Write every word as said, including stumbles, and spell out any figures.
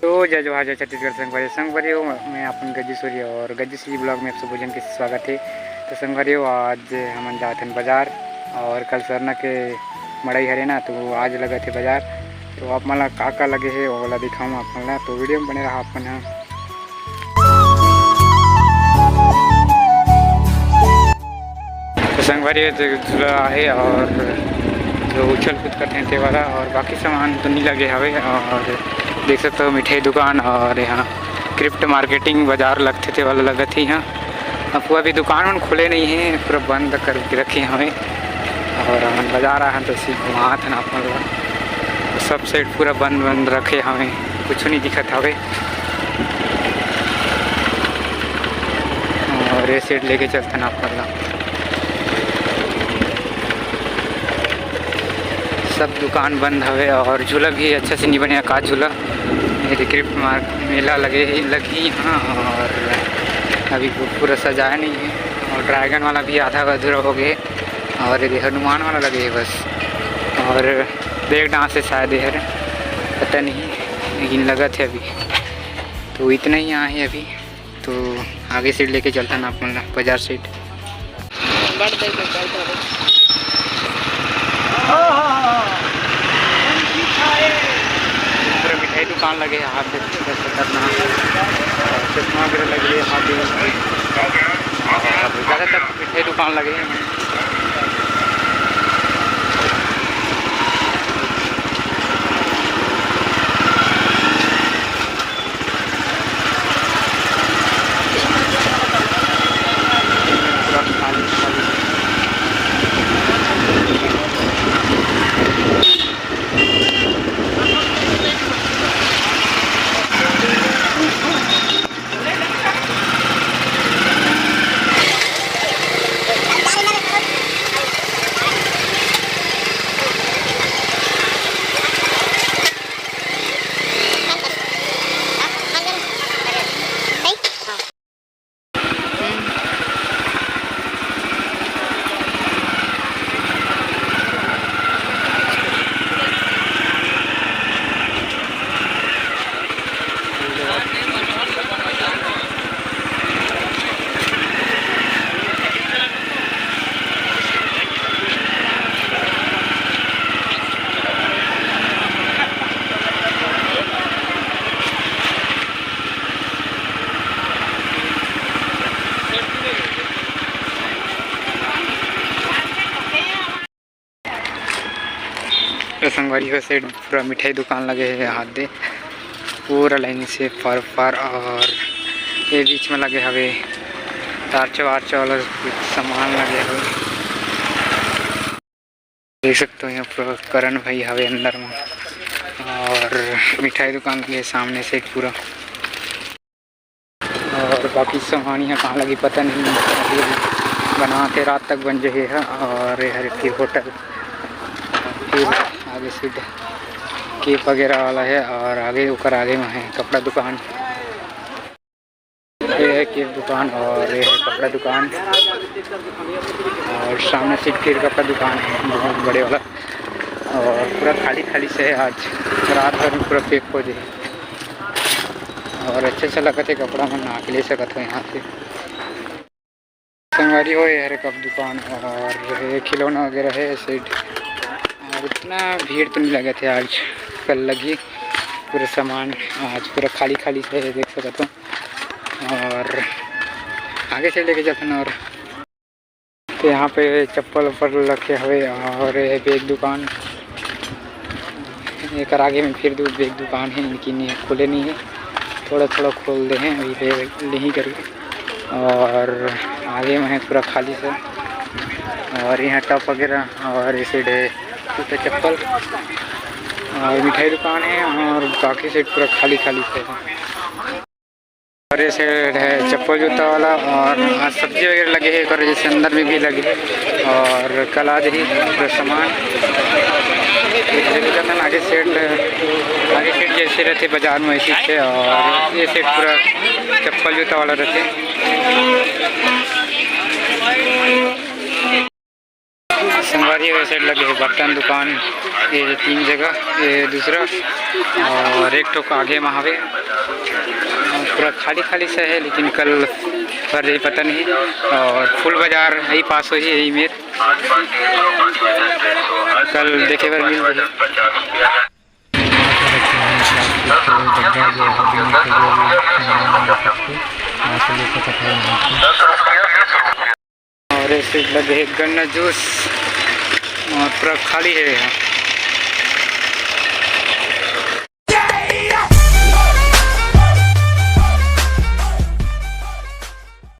तो जय जोहार, जय छत्तीसगढ़ संगवारी। संगवारी हो, मैं अपन गज्जू सूर्य और गज्जू सूर्य vlog में आप सब जन के स्वागत है। तो संगवारी हो, आज हमन जात हन बाजार और कल सरना के मड़ई हरे ना, तो आज लगत हे बाजार। तो आप मन ला का का लगे हे, ओला दिखाऊँ आप मन ला, तो video में बने रहा आप मन ह। तो संगवारी हो, तो झूला आहे और जो उछल कूद करथे ते वाला, और बाकी सामान तो नहीं लगे हवे। और देख सकते हो, मिठाई दुकान और यहाँ craft marketing बाजार लगथे ते वाला लगत हे यहाँ। अब वो अभी दुकान मन खुले नहीं है, पूरा बंद करके रखे हवे। और हमन बाजार आए हन तो सिर्फ घुमात हन आप मन ला। सब side पूरा बंद बंद रखे हवे, कुछ नहीं दिखत हवे। और ये side लेके चलथन आप मन ला। सब दुकान बंद हवे और झूला भी अच्छा से नहीं बने का झूला। ये craft मार मेला लगे ही, लगी हाँ। और अभी पू-, पूरा सजाया नहीं है और dragon वाला भी आधा अधूरा हो गए। और ये हनुमान वाला लगे है बस। और break dance है शायद ये हर, पता नहीं, लेकिन लगत है अभी। तो इतना ही यहाँ है अभी। तो आगे side लेके चलथन आप मन ला बाजार side। पूरा मिठाई दुकान लगे हे, हाथ से खतरनाक चश्मा वगैरह लगे हे, हाथ में ज़्यादातर मिठाई दुकान लगे हे। तो संगवारी हो, side पूरा मिठाई दुकान लगे हे, हाथ दे पूरा line से फर फर, और ये बीच में लगे हवे तारचा वारचा वाला कुछ सामान लगे हवे। देख सकते हो, यहाँ पूरा करण भाई हवे अंदर में, और मिठाई दुकान लगे हे सामने side पूरा। और बाकी सामान यहाँ कहाँ लगी पता नहीं, अभी बनाते रात तक बन जाही है। और ये हरे फिर होटल, फिर आगे सीधा केक वगैरह वाला है, और आगे ओकर आगे में है कपड़ा दुकान। ये है केक दुकान और ये है कपड़ा दुकान, और सामने से फिर कपड़ा दुकान है बहुत बड़े वाला, और पूरा खाली खाली से है आज, रात भर में पूरा pack हो जाए। और अच्छा अच्छा लगत हे कपड़ा मन, नहा के ले सकत हो यहाँ से। संगवारी हो, ये हरे कप दुकान और ये खिलौना वगैरह है side। और इतना भीड़ तो नहीं लगत हे आज, कल लगी पूरा सामान, आज पूरा खाली खाली से है, देख सकत हो। और आगे से लेके जाथन और तो यहाँ पे चप्पल उप्पल रखे हवे और ये bag दुकान, एकर आगे में फिर दो bag दुकान है, लेकिन ये खुले नहीं है, थोड़ा थोड़ा खोल दे हैं, अभी ले, ले ही करी। और आगे में है पूरा खाली से, और यहाँ टब वगैरह और ये side है जूता चप्पल और मिठाई दुकान है, और बाकी side पूरा खाली खाली से है। और ये side है चप्पल जूता वाला, और यहाँ सब्जी वगैरह लगे है, और जैसे अंदर में भी लगे है, और कल आ जाही पूरा सामान। आगे side, आगे side जैसे रहते बाजार में वैसे ही है, और ये side पूरा चप्पल जूता वाला रहते। संगवारी हो, ए side लगे हे बर्तन दुकान, ये तीन जगह, ये दूसरा और एक ठोक आगे में हवे। पूरा खाली खाली सा है, लेकिन कल भर जाही पता नहीं। और फूल बाजार यही पास हो जी, यही मेर कल देखे बर मिल जाही। और ये side लगे हे गन्ना जूस और पूरा खाली है यहाँ।